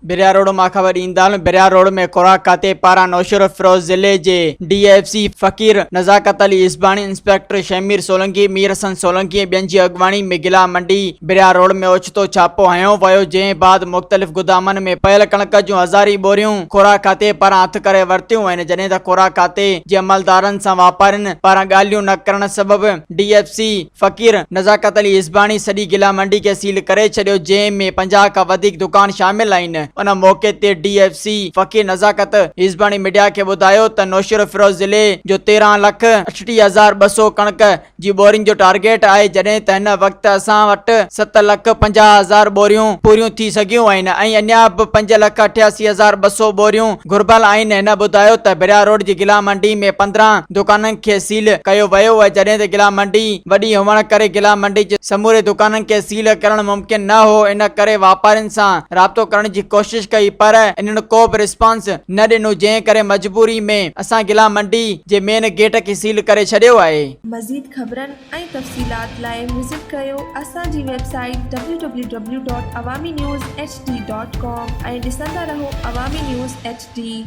بريا road مان خبر ڏيندا هلون بريا روڊ ۾ خوراڪ کاتي پاران نوشهروفيروز ضلعي جي ڊي ايف سي فقير نزاڪت علي عيسباڻي، انسپيڪٽر شهمير سولنگي، مير حسن سولنگي ۽ ٻين جي اڳواڻي ۾ گلا منڊي بريا روڊ ۾ اوچتو ڇاپو هنيو ويو جنهن بعد مختلف گدامن ۾ پيل ڪڻڪ جون هزارين ٻوريون خوراڪ کاتي پاران هٿ ڪري ورتيون آهن جڏهن ته خوراڪ کاتي جي عملدارن سان واپارين پاران ڳالهيون نه ڪرڻ سبب ڊي ايف سي فقير نزاڪت علي عيسباڻي سڄي گلا منڊي کي سيل ڪري ڇڏيو جنهن ۾ 50 کان وڌيڪ دڪان شامل آهن ان موقعي تي ڊي ايف سي فقير نزاڪت عيسباڻي ميڊيا کي ٻڌايو ته نوشهروفيروز ضلعي جو 13 لک 38200 ڪڻڪ جي ٻورين جو ٽارگيٽ آهي جڏهن ته هن وقت اسان وٽ 7 لک 50 هزار ٻوريون پوريون ٿي سگهيون آهن ۽ اڃا به 5 لک 88200 ٻوريون گهربل آهن هن ٻڌايو ته بريا روڊ جي گلا منڊي ۾ 15 دڪانن کي سيل ڪيو ويو آهي جڏهن ته گلا منڊي وڏي هئڻ ڪري گلا منڊي جي سموري دڪانن کي سيل ڪرڻ ممڪن نه هو ان ڪري واپارين سان رابطو ڪرڻ جي ڪوشش ڪئي پر انهن ڪو به رسپانس نه ڏنو جنهن ڪري مجبوري ۾ اسان گلا منڊي جي مين گيٽ کي سيل ڪري ڇڏيو آهي. مزيد خبرن ۽ تفصيلات لاء وزٽ ڪريو اسان جي website W W W dot Awami news H D dot com ۽ ڏسندا رهو عوامي نيوز ايڇ ڊي.